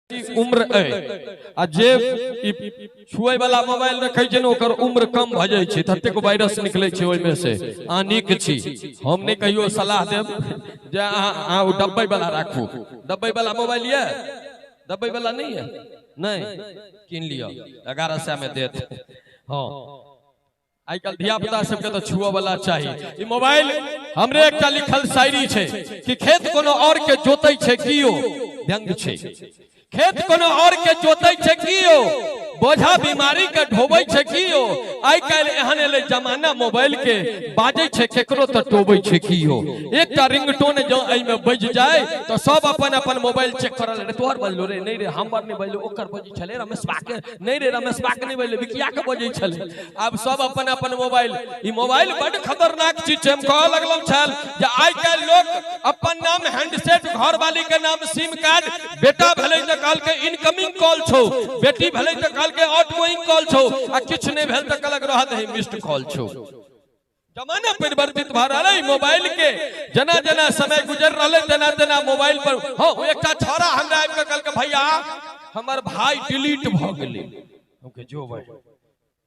उम्र अइ आ जे ई छुए वाला मोबाइल रखै छै ने ओकर उम्र कम भऽ जाइ छै, ततेक वायरस निकलै छै ओहिमे से। अहाँ नीक छी, हम नहि कहियो सलाह देब जे अहाँ अहाँ ओ डब्बै वाला राखू। डब्बै वाला मोबाइल यऽ? डब्बै वाला नहि यऽ? नहि कीन लिअ, 1100 में देत। हँ, आइ काल्हि धिया पुता सबके तऽ छुअ वाला चाही ई मोबाइल। हमरे एकटा लिखल शायरी छै कि खेत कोनो और के जोतै छै कियो, व्यंग छै। खेत कोनो और के जोतै छै कियो, बोझा बीमारी के ढोबै छै कियो। आइ काल्हि एहन एलै जमाना मोबाइल के, बाजै छै केकरो तऽ टोबै छै कियो। एकटा रिंगटोन जँ एहिमे बजि जाय तऽ सब अपन अपन मोबाइल चेक करल। रे तोहर बजलो रे? नहि रे, हमर नहि बजलो, ओकर बजै छलै, रमेशबा के। नहि रे, रमेशबा के नहि बजलै, विकिया के बजै छलै। आब सब अपन अपन मोबाइल। ई मोबाइल बड खतरनाक चीज छै। हम कहऽ लगलहुँ छल जे आइ काल्हि लोक अपन नाम हैंडसेट, घरवाली के नाम सिम कार्ड, बेटा भेलै तऽ कहलकै इनकमिंग कॉल छौ, बेटी भेलै तऽ कहलकै आउटगोइंग कॉल छौ, आ किछु नहि भेल तऽ कहलक रह दही, मिस्ड कॉल छौ। जमाना परिवर्तित भऽ रहल है मोबाइल के। जेना जेना समय गुजर रहलै तेना तेना मोबाइल पर। हँ, एकटा छौड़ा हमरा आबि कऽ कहलकै, भैया हमर भाई डिलीट भऽ गेलै। हम कहे जो भाई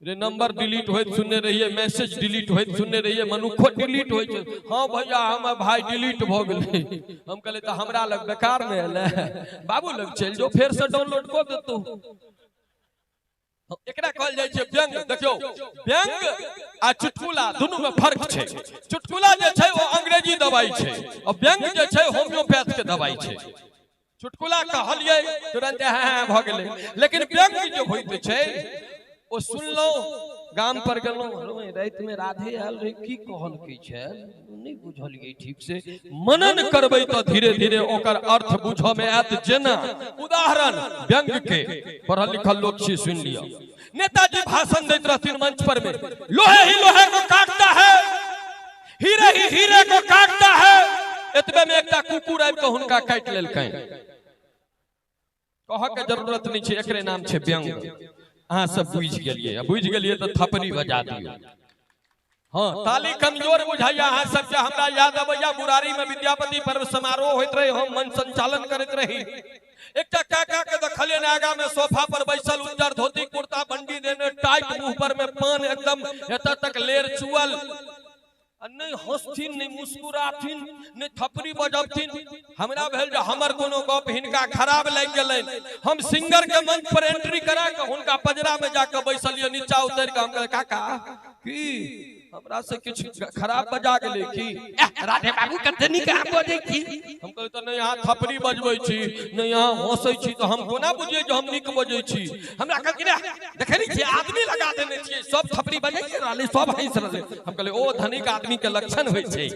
रे, नंबर डिलीट होइत सुनने रहिए, मैसेज डिलीट होइत सुनने रहिए, मनुखो डिलीट होइ छै। हँ भैया, हमर भाई डिलीट भऽ गेलै। हम कहलियै तऽ हमरा लग बेकार नहि एलै, बाबू लग चलि जो, फेरसँ डाउनलोड कऽ देतौ। एकरा कहल जाइ छै व्यंग। देखियौ, व्यंग आ चुटकुला दुनू में फर्क छै। चुटकुला जे छै ओ अंग्रेजी दवाई छै और व्यंग जे छै होम्योपैथ के दवाई छै। चुटकुला कहलियै तुरंत हाँ हाँ भऽ गेलै, लेकिन व्यंग जे होइत छै ओ सुनलहुँ, गाम पर गेलहुँ, राति में राधे आयल रहे, की कहलकै छै नहि बुझलियै ठीक से। मनन करबै तऽ धीरे धीरे ओकर अर्थ बुझऽ में आयत। जेना उदाहरण व्यंग के, पढ़ल लिखल लोक छी, सुनि लिअ। नेताजी भाषण दैत रहथिन मंच पर में, लोहे ही लोहे को काटता है, हीरे ही हीरे को काटता है। एतबे में एकटा कुकुर आबि कऽ हुनका काटि लेलकनि। कहऽ के जरूरत नहि छै, एकरे नाम छै व्यंग। अहाँ सब बुझि गेलियै, आ बुझि गेलियै तऽ थपड़ी बजा दियौ। हाँ, ताली कमजोर बुझाइया अहाँ सबके। हमरा याद अबैया बुरारी में विद्यापति पर्व समारोह होइत रहे, हम मंच संचालन करैत रही। एकटा काका के देखलियनि आगा में सोफा पर बैसल, उज्जर धोती कुर्ता बंडी देने, टाइट, मुंह पर में पान एकदम एतऽ तक लेर चुअल, आ नहि हंसथिन, नहि मुस्कुराथिन, नहि थपड़ी बजबथिन। हमरा भेल जे हमर कोनो गप हिनका खराब लागि गेलनि। हम सिंगर के मंच पर एंट्री करा के हुनका पजरा में जाके बैसलियै, नीचा उतरि के हम कहलियै, काका की हमरा से किछु खराब बजा गेलै की? राधे बाबू कते नीक अहाँ बजै छी। हम कहलियै तऽ नहि अहाँ थपड़ी बजबै छी, नहि अहाँ हंसै छी, तऽ हम कोना बुझियै जे हम नीक बजै छी? हमरा कहलखिन, देखै नहि छियै आदमी लगा देने छियै, सब थपड़ी बजै रहलै, सब हंसि रहलै। हम कहलियै ओ धनिक आदमी के लक्षण होइ छै।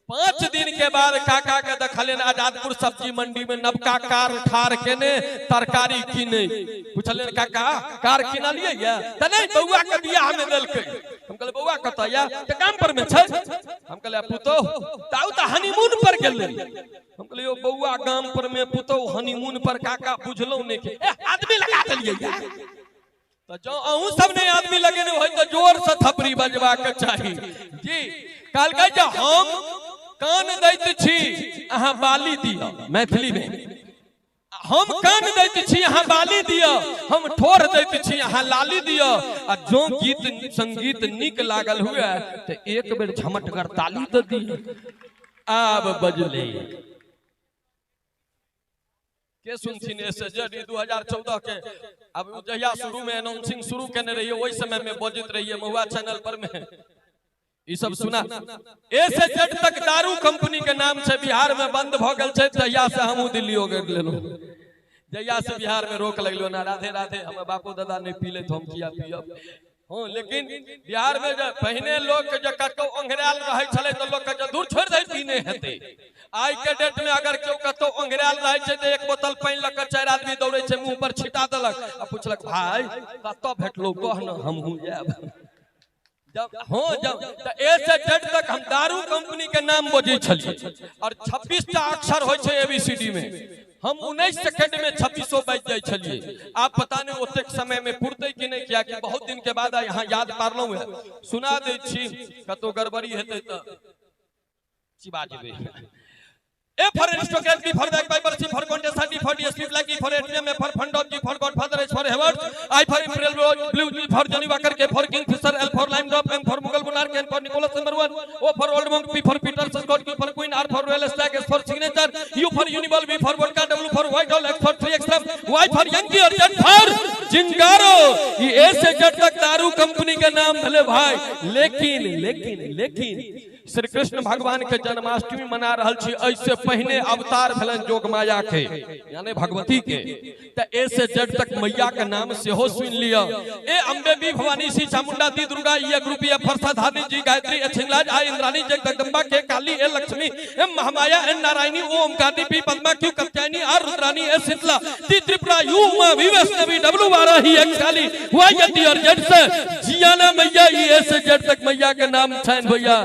5 दिन के बाद काका के देखलियनि आजादपुर सब्जी मंडी में नवका कार ठार केने, तरकारी किने। पुछलियनि, काका कार किनलियै ये? तऽ नहि, बौआ के बियाह में देलकै। हम कहलियै बौआ कतऽ ये? तऽ गाम पर में छै। हम कहलियै पुतोह ताऊ तऽ हनीमून पर गेलै। हम कहलियै यौ बौआ गाम पर में, पुतोह हनीमून पर, काका बुझलहुँ नहि के आदमी लगा देलियै ये। तऽ जँ अहूँ सब नहि आदमी लगेने होइ तऽ जोर से थपड़ी बजबाक चाही जी। कहलकै जे हम कान दैत छी अहाँ बाली दिअ। मैथिली में, हम कान दैत छी अहाँ बाली दिअ, हम ठोर दैत छी अहाँ लाली दिअ, आ जँ गीत संगीत नीक लागल हुए तऽ एक बेर झमटगर ताली दऽ दिअ। आब बजलै के सुनथिन? एस जेड 2014 के अब जहिया शुरू में अनाउंसिंग शुरू केने रहिए ओहि समय में बजैत रहिए महुआ चैनल पर में ई सब सुना। ए से जेड तक दारू कंपनी के नाम छै बिहार में बंद भऽ गेल छै। तहिया से हमहूँ दिल्ली ओगरि लेलहुँ, जहिया से बिहार में रोक लगलो ना। राधे राधे, हमर बापो दादा नहीं पी ले तो हम किया पियब? हँ, लेकिन बिहार में जे पहिने लोक जे कतौ ओंघरायल रहै छलै तऽ लोक कहै दूर छोड़ि दे, पीने हेतै। आइ के डेट में अगर केओ कतौ ओंघरायल रहै छै तऽ एक बोतल पानि लऽ कऽ 4 आदमी दौड़ै छै, मुंह पर छिटा देलक आ पुछलक, भाई कतऽ भेटलौ कह न, हमहूँ जायब। जब हाँ जब तऽ ए से जेड तक हम दारू कंपनी के नाम बजै छलियै और 26 टा अक्षर होइ छै एबीसीडी में, हम 19 सेकंड में 26 बाजि जाइ छलियै। आब पता नहीं ओतेक समय में पुरतै कि नहीं, कियाकि बहुत दिन के बाद यहाँ याद पारलहुँ है। सुना दै छी, कतौ गड़बड़ी हेतै तऽ चिबा जेबै। A for aristocrat, B for bagpiper, C for contessa, D for DSP black, E for ATM, F for fund of, G for godfather, H for Havertz, I for imperial blue, G for Johnnie Walker, K for Kingfisher, L for lime drop, M for Mughal monarch, N for Nicholas number 1, O for old monk, P for Peter Scott, Q for queen, R for royal stag, S for signature, U for Uniball, V for vodka, W for white hall, X for 3 extra, Y for Yankee और Z for Zingaro. E A Se Z तक दारू company के नाम भेले भाई। लेकिन लेकिन लेकिन श्री कृष्ण भगवान के जन्माष्टमी मना रहल छी, ऐसे पहिने अवतार भेलन जोग माया के यानी भगवती के, त ए से जेड तक मैया के नाम सेहो सुन लिअ। A Ambe, B Bhavani, C Chamunda, D Durga, E group, F Pharsa Dhani, G Gayatri, H Hinglaj, I Indrani, J Jagdamba, K Kali, L Lakshmi, M Mahamaya, N Narayani, O Omkari, P Padma, Q Katyayani, R Rudrani, S Sheetla, T Tripura, U Uma, V Vaishnavi, W Varahi, X Kali, Y Yati और Z से जियाना मैया। ई ए से Z तक मैया के नाम छनि भैया।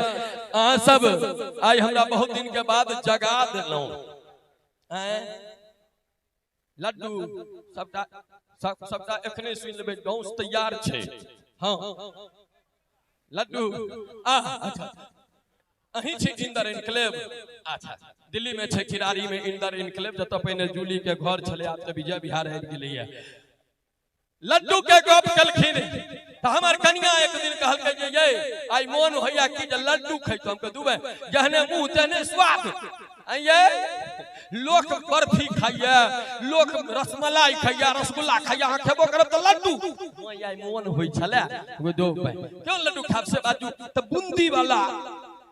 अहाँ सब आइ हमरा बहुत दिन के बाद जगा देलहुँ। लड्डू सबटा सबटा एखने सुनि लेबै, गाँव तैयार छै। हाँ लड्डू आ अच्छा अहीं छी इंदर इनक्लेव। अच्छा दिल्ली में छै खिरारी में इंदर इनक्लेव, जतऽ पहिने जूली के घर छलै, आब तऽ विजय विहार आबि गेलैया। लड्डू के गप कलखिन तऽ हमर कनिया एक दिन कहलकै जे ये आइ मोन होइया कि जे लड्डू खैतौं। हम कहै जहने मुँह तेहने स्वाद। ये लोक बर्फी खाइया, लोक रसमलाई खाइया, रसगुल्ला खाइया, अहाँ खेबो करब तऽ लड्डू। आइ मोन होइ छलै क्यों लड्डू खाब से बाजू तऽ बूंदी वाला।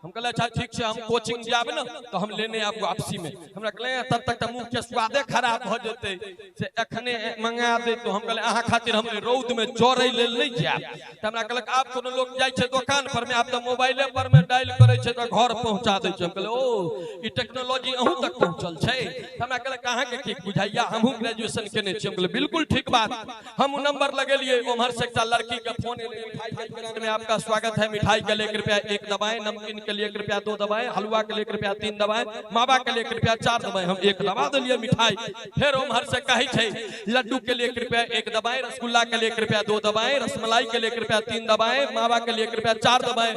हम कहले अच्छा ठीक छै, हम कोचिंग जाब न तो हम लेने आब वापसी में। हमरा कहले तब तक तऽ मुँह के स्वादे खराब भऽ जेतै, से एखने मंगा दे। तो हम कहले अहाँ खातिर हम रौद में चढ़ै लेल नहि जायब। तऽ हमरा कहलक आब कोनो लोक जाइ छै दोकान पर में, आब तऽ मोबाइले पर में डायल करै छै तऽ घर पहुँचा दै छै। हम कहले ओ ई टेक्नोलॉजी अहूँ तक पहुँचल छै। हमरा कहलक अहाँके की बुझाइया, हमहूँ ग्रेजुएशन केने छी। हम कहले बिल्कुल ठीक बात। हम नंबर लगेलियै, उम्हर से एकटा लड़की के फोन एलै, मिठाई में आपका स्वागत है, मिठाई के लिए कृपया 1 दबाएं, नमकीन के लिए कृपया 2 दबाएं, हलवा के लिए कृपया 3 दबाएं, मावा के लिए कृपया 4 दबाएं। हम 1 दबा दिलिए मिठाई। फिर उम्हर से कहै छै लड्डू के लिए कृपया 1 दबाएं, रसगुल्ला के लिए कृपया 2 दबाएं, रसमलाई के लिए कृपया 3 दबाएं, मावा के लिए कृपया 4 दबाएं।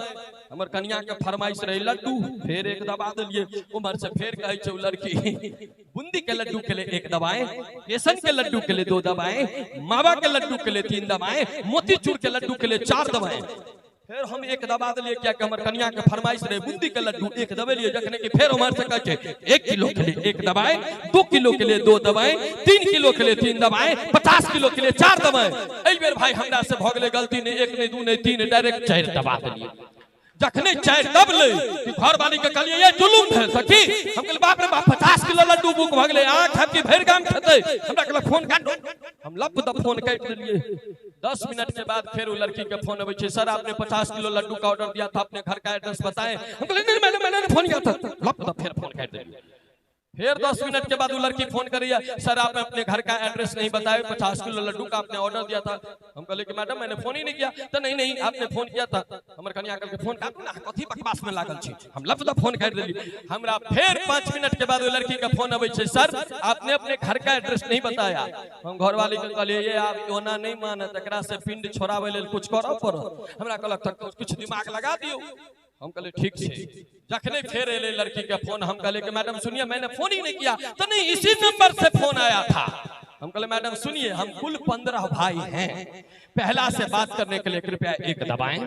हमर कनिया के फरमाइश रहे लड्डू, फिर 1 दबा दिलिए। उम्हर से फिर कहै छै लड़की बूंदी के लड्डू के लिए 1 दबाएं, बेसन के लड्डू के लिए 2 दबाएं, मावा के लड्डू के लिए 3 दबाएं, मोतीचूर के लड्डू के लिए 4 दबाएं। फिर हम 1 दबा दिलिए, क्या कि हमर कनिया के फरमाइश रहे बूंदी के लड्डू 1 दबेलिए। जखने कि फेर उम्हर से कहै छै 1 किलो के लिए 1 दबाएं, 2 किलो के लिए 2 दबाएं, 3 किलो के लिए 3 दबाएं, 50 किलो के लिए 4 दबाएं। एहि बेर भाई हमरा से भऽ गेलै गलती, नहि 1 नहि 2 नहि 3, डायरेक्ट 4 दबा देलिए। जखने 4 दबलै कि घरवाली के कहलिए ये जुलुम भेल सखी। हम कहलिए बाप रे बाप 50 किलो लड्डू बुक भऽ गेलै, अहाँ खायब कि भरि गाम खेतै। हमरा कहलक फोन काटू, हम लप द फोन काटि देलिए। 10 मिनट के बाद फिर वो लड़की के फोन अबै छै, सर आपने 50 किलो लड्डू का ऑर्डर दिया था, अपने घर का एड्रेस बताएं। हम कहलिए नहीं मैंने मैंने फोन किया था, लप द फिर फोन काटि देलिए। फिर 10 मिनट के बाद वो लड़की फोन करी है, सर आपने अपने घर का एड्रेस नहीं बताया, 50 किलो लड्डू का आपने ऑर्डर दिया था। हम कहले कि मैडम मैंने फोन ही नहीं किया। तो नहीं नहीं आपने फोन किया था। हमर कनिया कहलकै फोन काटू ना, कथी बकवास में लागल छी। हम लप द फोन काटि देलिए। हमरा फिर 5 मिनट के बाद वो लड़की का फोन अबै छै, सर आपने अपने घर का एड्रेस नहीं बताया। हम घरवाली के कहलिए ये आप ओना नहीं मानत, एकरा से पिंड छोड़ाबै लेल कुछ करऽ पड़त। हमरा कहलक तऽ कुछ दिमाग लगा दियौ। हम कहले ठीक छै। जखने फेर एलै लड़की के फोन, हम कहले कि मैडम सुनिए मैंने फोन ही नहीं किया। तो नहीं इसी नंबर से फोन आया था। हम कहले मैडम सुनिए हम कुल 15 भाई हैं, पहला से बात करने के लिए कृपया 1 दबाएं,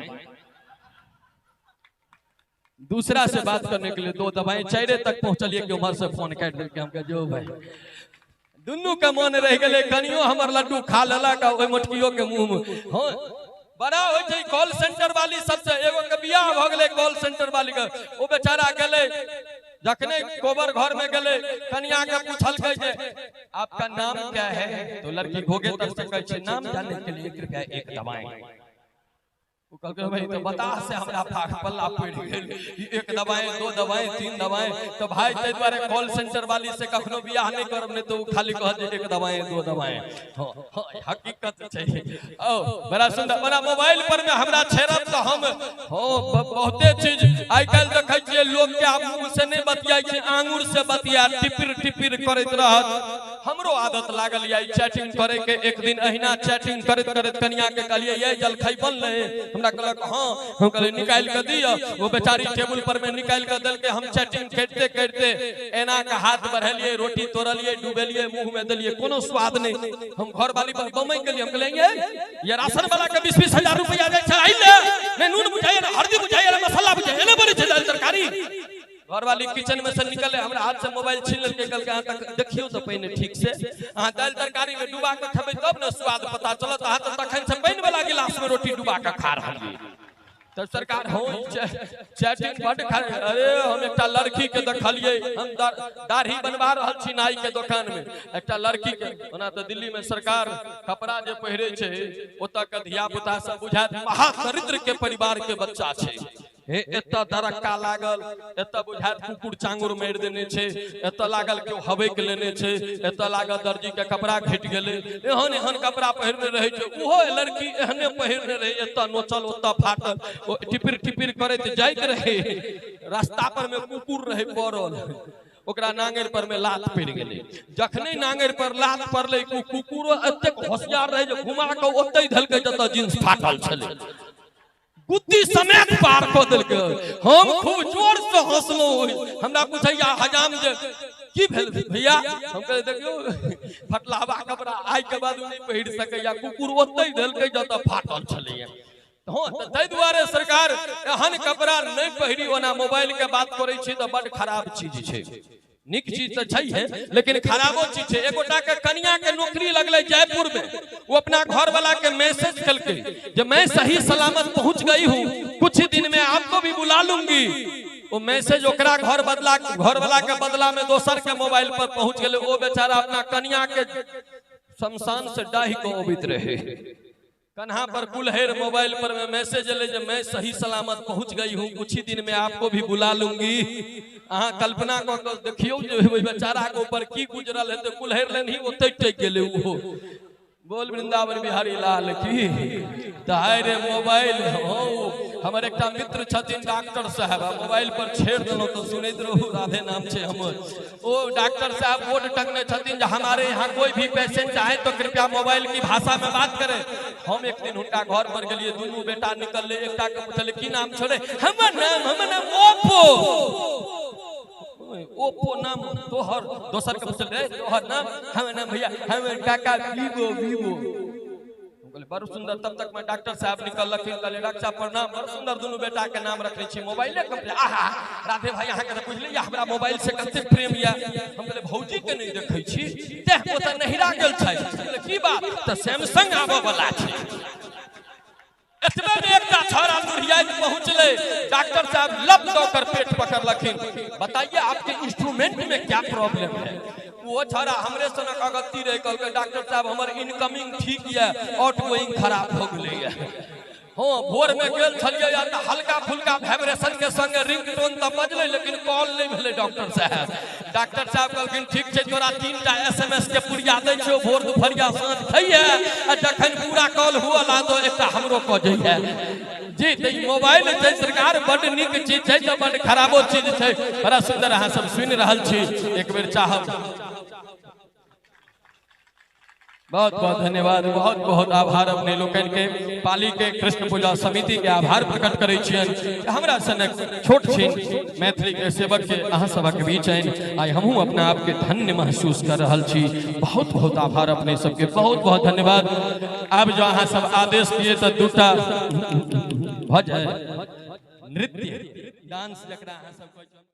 दूसरा से बात करने के लिए 2 दबाएं, 4 तक पहुंचलिए कि उम्हर से फोन काटि देलकै। हम कह जो भाई दुनू के मन रहि गेलै, कनियो हमर लड्डू खा लेलक आ ओहि मोटकियो के मुँह में। हाँ बड़ा होइ छै कॉल सेंटर वाली सबसे। एगो के बियाह भऽ गेलै कॉल सेंटर वाली के, ओ बेचारा गेलै, जखने कोबर घर में गेलै कनिया के पूछलकै जे आपका नाम क्या है, तो लड़की घोगे तर से कहै छै नाम जानने के लिए कृपया 1 दबाएं। ओ कहलकै भाई तो बता से हमरा भाग पल्ला पड़ि गेल, 1 दबाएं 2 दबाएं 3 दबाएं। तो भाई ताहि दुआरे कॉल सेंटर वाली से कखनो बियाह नहि करब, नहि तऽ ओ खाली कहत जे 1 दबाएं 2 दबाएं। हाँ हाँ हकीकत छै। ओ बड़ा सुंदर बड़ा मोबाइल पर में हमरा छेड़ब तऽ हम हो बहुते चीज आइ काल्हि देखै छियै लोक के आब मुँह से नहि बतियाइ छै, आंगुर से बतिया टिपिर टिपिर करैत रहत। हमरो आदत लागल या चैटिंग करे के। एक दिन अहिना चैटिंग करैत करैत कनिया के कहलिए ये जलखै बनलै, हमरा कहलक हां, हम कहलिए निकाल के दिअ। वो बेचारी टेबुल पर में निकाल के देलकै। हम चैटिंग करते करते एना के हाथ बढ़ेलिए, रोटी तोड़लिए, डुबेलिए, मुंह में देलिए, कोनो स्वाद नहीं। हम घर वाली पर बमई गेलिए, हम कहलिए ये राशन वाला के 20-20 हजार रुपया जाइ छै, आइले नै नून बुझाइए ने हल्दी बुझाइए ने मसाला बुझाइए ने बनै छै दाल तरकारी। घर वाली किचन में से निकले, हमरा हाथ से मोबाइल छीन लेलकै, कहलकै अहाँ तक देखियौ तऽ पहिने ठीक से, अहाँ दालि तरकारी में डुबा के खेबै तब ने स्वाद पता चलत, अहाँ तऽ तखन से पानि वाला गिलास में रोटी डुबा के खा रहलियै। तब सरकार हो चैटिंग बड खा। अरे हम एकटा लड़की के देखलियै, हम दाढ़ी बनवा रहल छी नाई के दुकान में, एकटा लड़की के, ओना तऽ दिल्ली में सरकार कपड़ा जे पहिरे छै ओतऽ के धिया पुता सब बुझायत महादरिद्र के परिवार के बच्चा छै। हे एतऽ दरक्का लागल, एतऽ बुझायत कुकुर चांगुर मारि देने छै, एतऽ लागल केओ हबैक लेने छै, एतऽ लागल दर्जी के कपड़ा घटि गेलै, एहन एहन कपड़ा पहिरने रहै छै। ओहो लड़की एहने पहिरने रहै, एतऽ नोचल ओतऽ फाटल, ओ टिपिर टिपिर करैत जाइत रहै। रास्ता पर में कुकुर रहै पड़ल, ओकरा नांगरि पर में लात पड़ि गेलै। जखने नांगरि पर लात पड़लै, कुकुरो एतेक होशियार रहै जे घुमा कऽ ओतै धलकै जतऽ जींस फाटल छलै, गुद्दी समेत पार कऽ देलकै। हम खूब जोर से हंसलहुँ। हमरा पूछैया हजाम जे की भेल भैया, हम कहलियै देखियौ फटलावा कपड़ा आइ के बाद नहि पहिर सकैया, कुकुर ओतै धलकै जतऽ फाटल छलैया। हाँ, ताहि दुआरे सरकार एहन कपड़ा नहि पहिरी। ओना मोबाइल के बात करै छी तऽ बड खराब चीज छै, नीक चीज तऽ छै लेकिन खराबो चीज छै। एगोटा के कनिया के नौकरी लगलै जयपुर में, वो अपना घर वाला के मैसेज केलकै जे मैं सही सलामत पहुंच गई हूँ, कुछ दिन में आपको भी बुला लूंगी। वो मैसेज ओकरा घर वाला के बदला में दोसर के मोबाइल पर पहुंच गेलै। ओ बेचारा अपना कनिया के शमशान से डाहि के अबैत रहे, कन्हा पर कुल्हेर मोबाइल पर में मैसेज एलै जे मैं सही सलामत पहुंच गई हूँ, कुछ ही दिन में आपको भी बुला लूंगी। अहाँ कल्पना कऽ के देखियौ जे ओहि बेचारा के ऊपर की गुजरल हेतै, कुल्हेर लेनही ओतै टकि गेलै ओहो। बोल वृंदावन बिहारी लाल की। तऽ हाय रे मोबाइल। हो हमर एकटा मित्र छथिन डॉक्टर साहब, मोबाइल पर छेड़ देलहुँ तऽ सुनैत रहू, राधे नाम छै हमर। ओ डॉक्टर साहब बोर्ड टंगने छथिन जे हमारे यहाँ कोई भी पेशेंट आए तो कृपया मोबाइल की भाषा में बात करे। हम एक दिन हुनका घर पर गेलियै, दुनू बेटा निकललै, एकटा के पुछलियै की नाम छलै, हमर नाम ओप्पो। ओप्पो नाम तोहर? दोसर के पुछलियै तोहर नाम? हमर नाम भैया, हमर काका वीवो वीवो। बड़ सुंदर। तब तक में डॉक्टर साहब निकललखिन, कहलियै डॉक्टर साहब प्रणाम, बड़ सुंदर दुनू बेटा के नाम रखने छी मोबाइले कंपनी। आहा राधे भाई अहाँ के तऽ बुझलियै हमरा मोबाइल से कते प्रेम या। हम कहलियै भौजी के नहि देखै छी, तें ओतऽ नहिरा गेल छै। कहलियै की बात? तऽ सैमसंग आबऽ वाला छै। एतबे में एकटा छौड़ा दुरियाइत पहुंचले, डॉक्टर साहब लब दऽ कर पेट पकड़लखिन, बताइए आपके इंस्ट्रूमेंट में क्या प्रॉब्लम है। वो छौड़ा हमरे सनक अगत्ती रहे, कहलकै डॉक्टर साहब हमर इनकमिंग ठीक यऽ, आउट गोइंग खराब भऽ गेलैया। हाँ, भोर में गेल छलियै तऽ हल्का फुल्का वाइब्रेशन के संगे रिंगटोन तऽ बजलै, लेकिन कॉल नहि भेलै डॉक्टर साहब। डॉक्टर साहब कहलखिन ठीक छै, तोरा 3टा SMS के पुरिया दै छियौ, भोर दुपहरिया साँझ खइहे, आ जखन पूरा कॉल हुअ लागतो एकटा हमरो कऽ जइहे। जी तऽ ई मोबाइल छै सरकार बड नीक चीज छै तऽ बड खराबो चीज छै। बड़ा सुंदर अहाँ सब सुनि रहल छी। एक बेर चाहब बहुत बहुत धन्यवाद, बहुत बहुत आभार अपने लोकनि के, पाली के कृष्ण पूजा समिति के आभार प्रकट करै छियनि। हमरा सनक छोट छिन मैथिली के सेवक के अहाँ सबक बीच आनि आइ हमहूँ अपना आप के धन्य महसूस कर रहल छी। बहुत बहुत आभार अपने सबके, बहुत बहुत धन्यवाद। आब जो अहाँ सब आदेश दिए तऽ दूटा भऽ जाय नृत्य डांस जकरा अहाँ सब कहै।